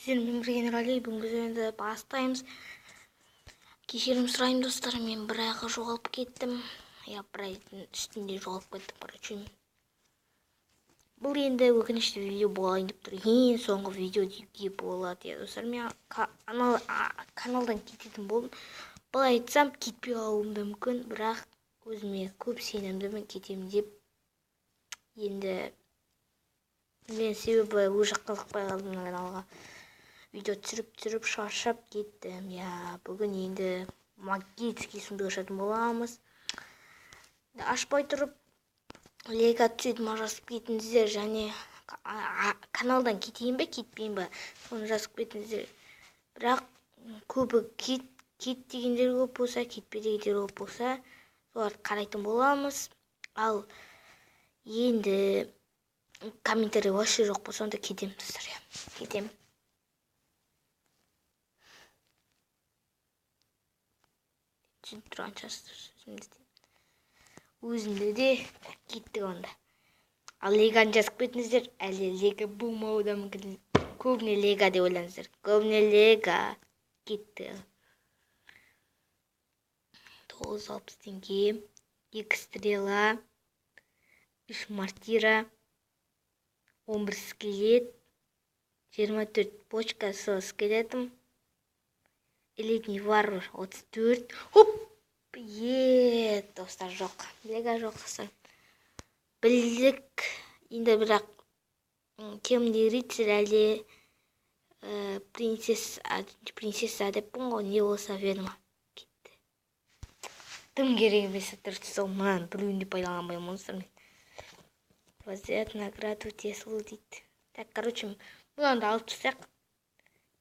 Сіздермен бірге Нұрәли. Бүгінгі біз енді бастаймыз. Кешірім сұраймын, достар, мен бір айға жоғалып кеттім. Я бір айдың үстінде жоғалып кеттім, короче. Бұл енді өкінішті видео болайын деп тұр. Ең соңғы видео деуге болады. Иә, достар, мен каналдан кететін болдым. Былай айтсам, кетпей қалуым да мүмкін, бірақ өзіме көп сенімдімін кетемін деп. Енді мен себебі уже қызықпай қалдым мына каналға. Видео түсіріп шаршап кеттім. Я бүгін енді магический сундук ашатын боламыз. Ашпай тұрып лего түседі ма жазып кетіңіздер, және каналдан кетейін бе, кетпейін бе, соны жазып кетіңіздер. Бірақ көбі кет дегендер көп болса, кетпе дегендер көп болса, соларды қарайтын боламыз. Ал енді комментарий вообще жоқ болса, онда кетемін, достар, иә, кетемін. Түсініп тұрған шығарсыздар сөзімді де. Өзімді де кеттік онда. Ал леганы жазып кетіңіздер, әлі лего болмауы да мүмкін. Көбіне лего деп ойлаңыздар. Көбіне лего кетті. 960 теңге, 2 стрела, 3 мортира, 11 скелет, 24 бочка со скелетом, элитный варвар 34. Хоп! Е, достар, жоқ. Лего жоқ, достар. Білдік. Енді бірақ темный рыцарь әлде принцесса деппін ғой, не болса ведьма. Кетті. Тым керек емес заттар сол, мынаның біреуін де пайдаланбаймын, достар, мен. Взять награду Теслу дейді. Так, короче, бұны да алып тастайық.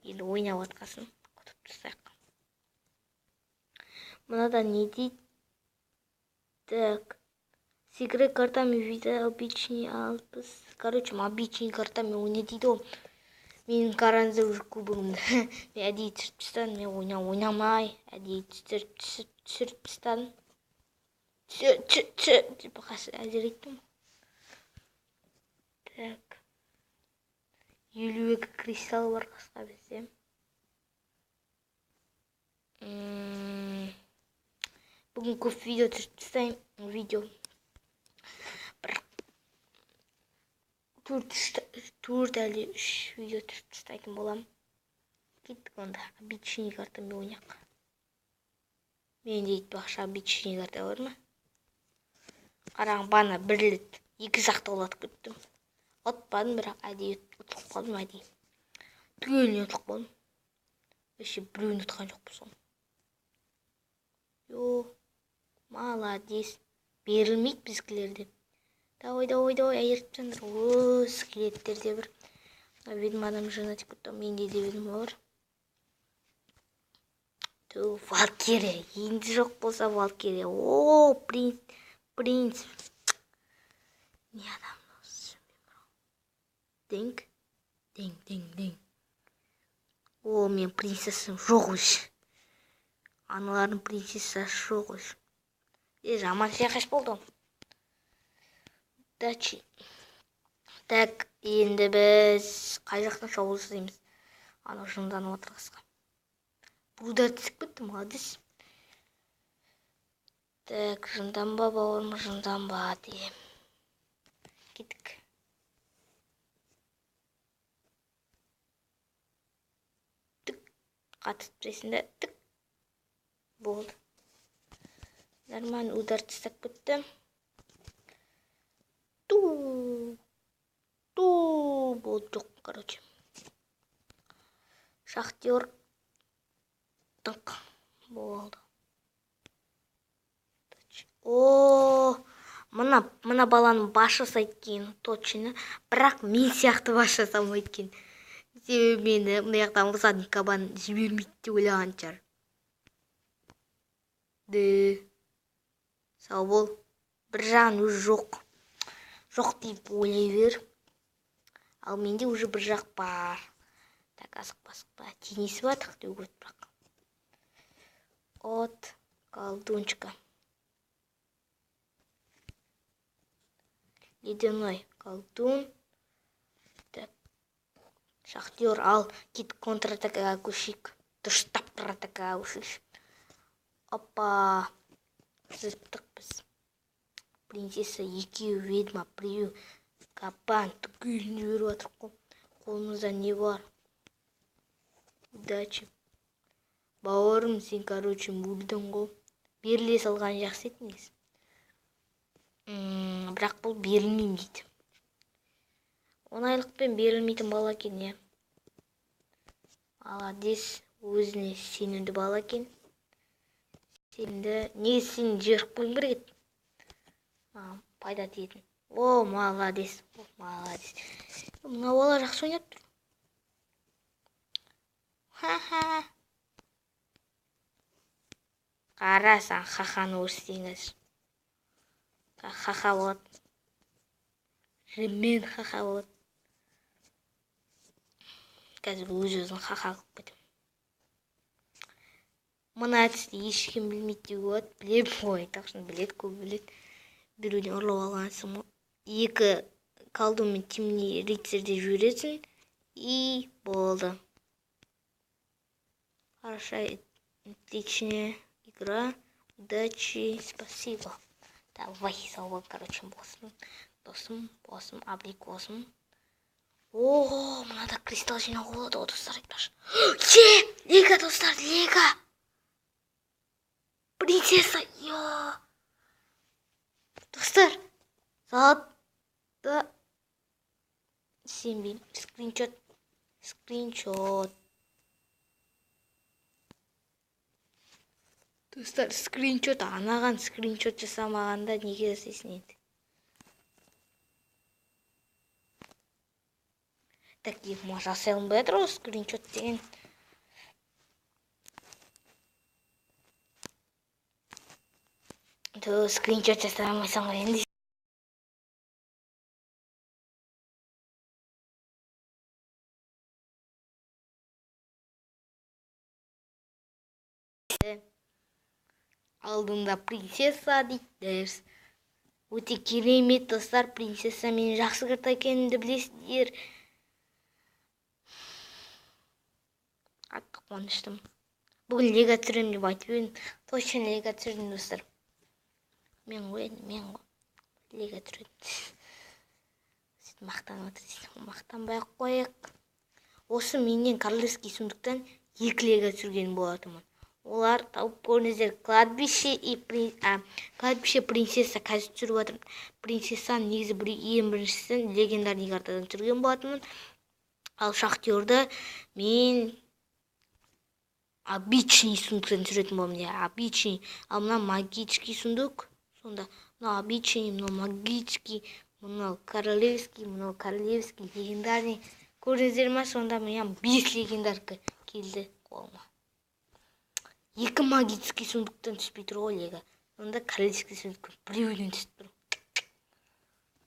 Енді ойнап жатқасын ұтып тастайық. Мынада не дейді? Так. Сыграй картами вида обычный алпыс. Короче, обычный картами ойна дейді ғой. Менің қараңыздар уже кубогымды. Мен әдейі түсіріп тастадым. Мен ойнамай әдейі түсіріп тастадым. Түсір деп әзер айттым. Так. 52 кристалл бар қасқа бізде. Бүгін көп видео түсіріп тастаймын. Видео. Бір төрт әлде 3 видео түсіріп тастайтын боламын. Кеттік онда. Обычный картамен ойнайық. Менде айтпақшы обычный карта бар ма? Қараң, бана бір рет 2 жақтаулатып кеттім. Ұтпадым, бірақ әдейі ұтылып қалдым, әдейі. Түгеліне ұтылып қалдым. Вообще біреуін ұтқан жоқпыз ғой. Йо, молодец. Берілмейді біздікілер деп. Давай, давай, давай, айырып тастаңдар. О, скелеттер де бір. Мына ведьмадан жына тиіп кетті. Менде де ведьма бар. Ту, Валькирия. Енді жоқ болса Валькирия. О, принц, принц. Не адам осы? Динг, динг, динг, динг. О, мен принцессам жоқ уже. Аналардың принцессасы жоқ уже. Е, жаман шайқас болды. Удачи. Так, енді біз қай жақтан шабуыл жасаймыз? Анау жынданып отыр қасқа. Удар түсіп кетті, молодец. Так, жынданба, бауырым, жынданба де. Кеттік. Түк, қатып тастайсың да, түк. Болды. Нормально удар тастап кетті. Ту. Ту. Болды, жоқ, короче. Шахтер. Тық. Болды. О, мына баланың бас жасайды екен, точно. Бірақ мен сияқты бас жасамайды екен. Себебі мені мына жақтан всадник кабан жібермейді деп ойлаған шығар. Де. Сау бол. Бір жағын өзі жоқ. Жоқ деп ойлай бер. Ал менде уже бір жақ бар. Так, асықпа, асықпа. Теңесіп жатық деу керек бірақ. От колдунчика. Ледяной колдун. Так. Шахтер, ал, кет контратакаға көшейік. Дұрыстап атакаға көшейік. Опа. Жырттық біз. Принцесса екеу, ведьма біреу. Кабан түгелін жіберіп жатырық қой. Қолымызда не бар? Удачи. Бауырым, сен, короче, өлдің ғой. Беріле салған жақсы еді негізі. Бірақ бұл берілмеймін дейді. Оңайлықпен берілмейтін бала екен, иә. Молодец, өзіне сенімді бала екен. Сенімді, негізі сені жіберіп қойғым керек еді. Маған пайда тиетін. О, молодец, о, молодец. Мына бала жақсы ойнап тұр. Ха-ха. Қара, сен ха-ханы көрсетейін қазір. Ха-ха болады. Мен ха-ха болады. Қазір өз-өзін ха-ха қылып кетемін. Мына әдісті ешкім білмейді деуге болады. Білемін ғой, айтпақшы, біледі, көп біледі. Біреуден ұрлап алғансың ғой. Екі колдун мен темный рыцарьді жібересің и болды. Хорошо, отличная игра. Удачи, спасибо. Давай, сау бол, короче, болсын. Досым, болсын, абрикосым. О, мынада кристалл жинауға болады ғой, достар, айтпақшы. Е, лего, достар, лего. Принцесса, йо. Достар, золото. Сенбеймін. Скриншот. Скриншот. Достар, скриншот, анаған скриншот жасамағанда неге жасайсың енді? Так, екі жасай алмай жатыр ғой скриншот деген. Тө, скриншот жасай алмайсың ғой енді. Алдында принцесса дейді. Өте керемет, достар, принцесса мені жақсы көрді екенімді білесіздер. Қатты қуаныштымын. Бүгін лего түсіремін деп айтып едім. Точно лего түсірдім, достар. Мен ғой енді, мен ғой. Лего түсірдім. Сөйтіп мақтанып отырсың. Мақтанбай ақ қояйық. Осы менен королевский сундуктан 2 лего түсірген болатынмын. Олар тауып көріңіздер. Кладбище и кладбище принцесса қазір түсіріп жатырмын. Принцессаның негізі бір ең біріншісін легендарный картадан түсірген болатынмын. Ал шахтерді мен обычный сундуктан түсіретін боламын, иә, обычный. Ал мына магический сундук, сонда мынау обычный, мынау магический, мынау королевский, мынау королевский, легендарный. Көрдіңіздер ма, сонда менен 5 легендарка келді қолыма. 2 магический сундуктан түспей тұр ғой лего. Сонда королевский сундуктан біреуінен түсіп тұр.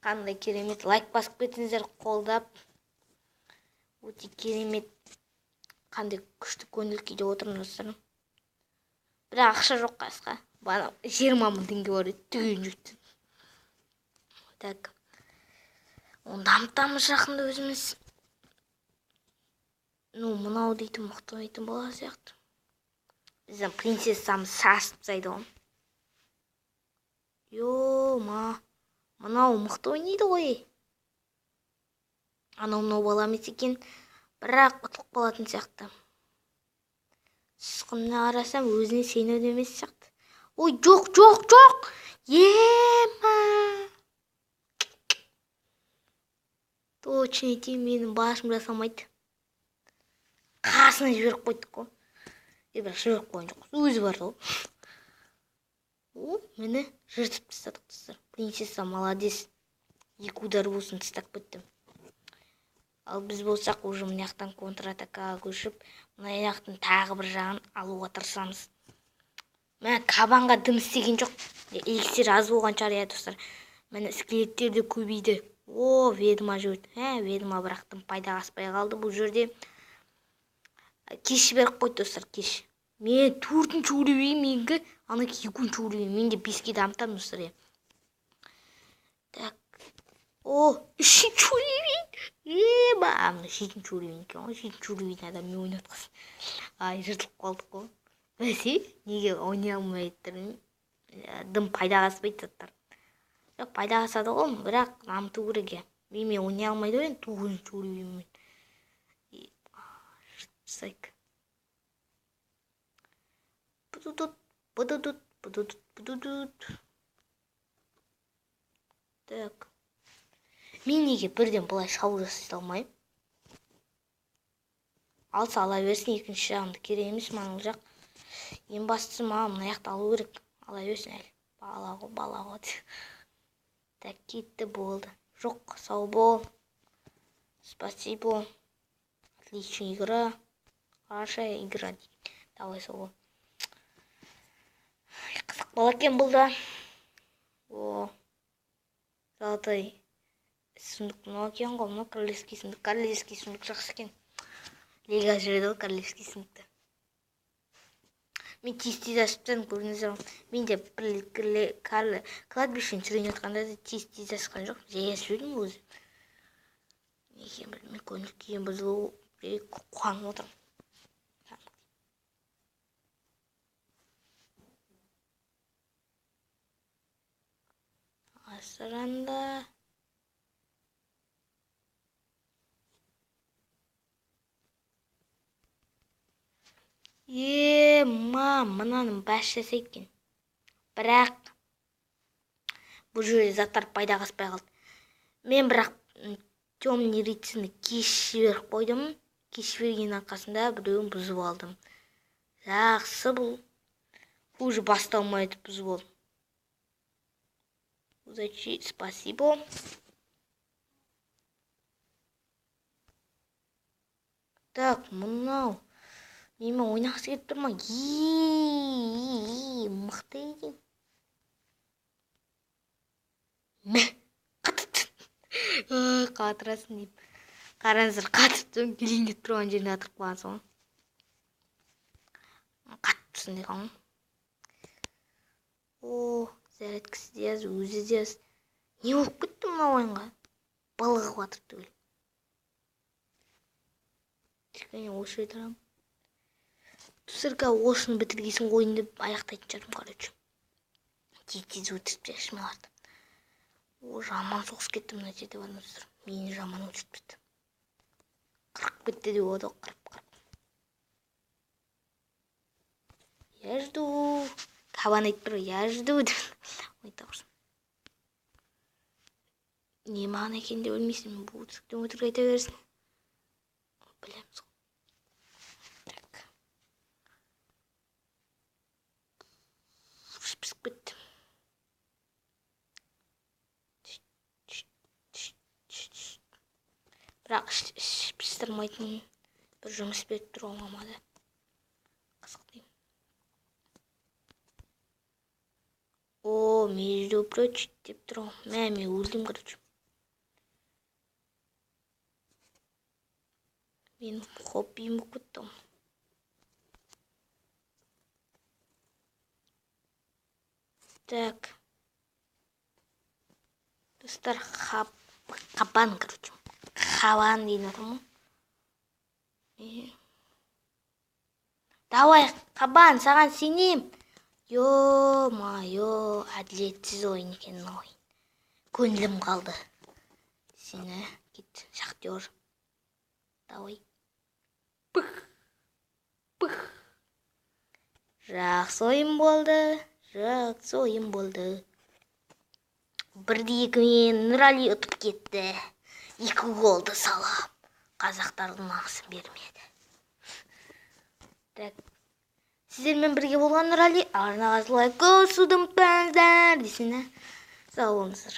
Қандай керемет. Лайк басып кетіңіздер, қолдап. Өте керемет. Қандай күшті көңіл күйде отырмын, достарым. Бірақ ақша жоқ қасқа. Бана 20 мың теңге бар еді, түгелін жүйттім. Так. Оны дамытамыз жақында өзіміз. Ну, мынау дейтін мықты ойнайтын бала сияқты. Біздің принцессамыз шашып тастайды ғой. Йо-ма, мынау мықты ойнайды ғой. Анау мынау бала емес екен, бірақ ұтылып қалатын сияқты. Сысқынына қарасам, өзіне сенімді емес сияқты. Ой, жоқ, жоқ, жоқ. Ема. Точно айтайын, менің басым жасамайды. Қасына жіберіп қойдық қой. Бірақ жіберіп қойған жоқ, өзі бар ғой. О, мені жыртып тастадық, достар. Принцесса молодец. 2 удар болсын тастап кетті. Ал біз болсақ, уже мына жақтан контратакаға көшіп, мына жақтың тағы бір жағын алуға тырысамыз. Мә, кабанға дым істеген жоқ. Эликсир аз болған шығар, иә, достар. Міне скелеттер де көбейді. О, ведьма жіберді. Ә, ведьма бірақ тым пайдаға аспай қалды бұл жерде. Кеш жіберіп қойды, достар, кеш. Мен 4-ші уровень, менікі, анакі 2-ші уровень. Мен де 5-ке дамытамын, достар, иә. Так. О, 3-ші уровень. Еба, мына 7-ші уровень екен ғой. 7-ші уровень адаммен ойнап жатқансың. Ай, жыртылып қалдық қой. Бәсе, неге ойнай алмай тұрмын? Дым пайдаға аспайды заттар. Жоқ, пайдаға асады ғой, бірақ дамыту керек иә. Менімен ойнай алмайды ғой енді 9-шы уровеньмен. Жыртсайық. Бұдудут, бұдудут, бұдудут, бұдудут. Так. Мен неге бірден былай шабуыл жасай алмаймын? Алса ала берсін, екінші жағымды керек емес маған ол жақ. Ең бастысы маған мына жақты алу керек. Ала берсін әлі. Бала ғой, бала ғой. Так, кетті, болды. Жоқ, сау бол. Спасибо. Отличная игра. Хорошая игра. Давай, сау бол. Қызық бала екен бұл да. О, золотой сундук мынау екен ғой, мынау королевский сундук. Королевский сундук жақсы екен. Лига жүреді ғой королевский сундукта. Мен тез-тез ашып тастадым, көрдіңіздер ғой. Мен де бір кладбищені түсірейін жатқанда да тез-тез ашқан жоқпын, жай ашып жібердім өзі. Не екенін білмей, көңіл күйім бұзылу, қуанып отырмын. Асыранда. Ма, мынаның бәс жасайды екен. Бірақ бұл жерде заттар пайдаға аспай қалды. Мен бірақ темный рыцарьны кеш жіберіп қойдым. Кеш жіберген арқасында біреуін бұзып алдым. Жақсы бұл. Уже басталмай етіп бұзып алдым. Удачи, спасибо. Так, мынау. Немен ойнағысы келіп тұр ма? Мықты екен. Мә, қатып. Қатырасың деп. Қараңыздар, қатып тұрмын, келейін деп тұрған жеріне атырып қалғансың ғой. Қатып тұрсын деп қалдым. О, зарядкасы де аз, өзі де аз. Не болып кетті мына ойынға? Балығы батырып түгел. Кішкене осы жерде тұрамын. Сырка осыны бітіргесін ойынды аяқтайтын шығармын, короче. Тез-тез өтіріп тастайыншы мыналарды. О, жаман соғыс кетті мына жерде бар достар. Мені жаман өтіріп кетті. Қырып кетті деп болады ғой, қырып-қырып. Я жду. Кабан айтып тұр, я жду деп. Ой, тағырсын. Не маған екенін де білмейсің, бұл өтіріктен өтірік айта берсін. Білеміз ғой. Так. Пісіп кетті. Бірақ іш пістірмайтын бір жұмыс беріп тұр ғой мама да. Қызық деймін. О, между прочим деп тұр ғой. Мә, мен өлдім, короче. Менің хоббиім болып кетті ғой. Так. Достар, қабан, короче. Қабан дейін отырмын ғой. Давай, қабан, саған сенем. Ё-моё, әділетсіз ойын екен мына ойын. Көңілім қалды. Сені кет, шахтер. Давай. Пых. Пых. Жақсы ойын болды. Жақсы ойын болды. 1-2-мен Нұрали ұтып кетті. 2 голды салып, қазақтардың намысын бермеді. Так. Сіздермен бірге болған Нұрали, арнаға лайк қосуды ұмытпаңыздар десін. Сау болыңыздар.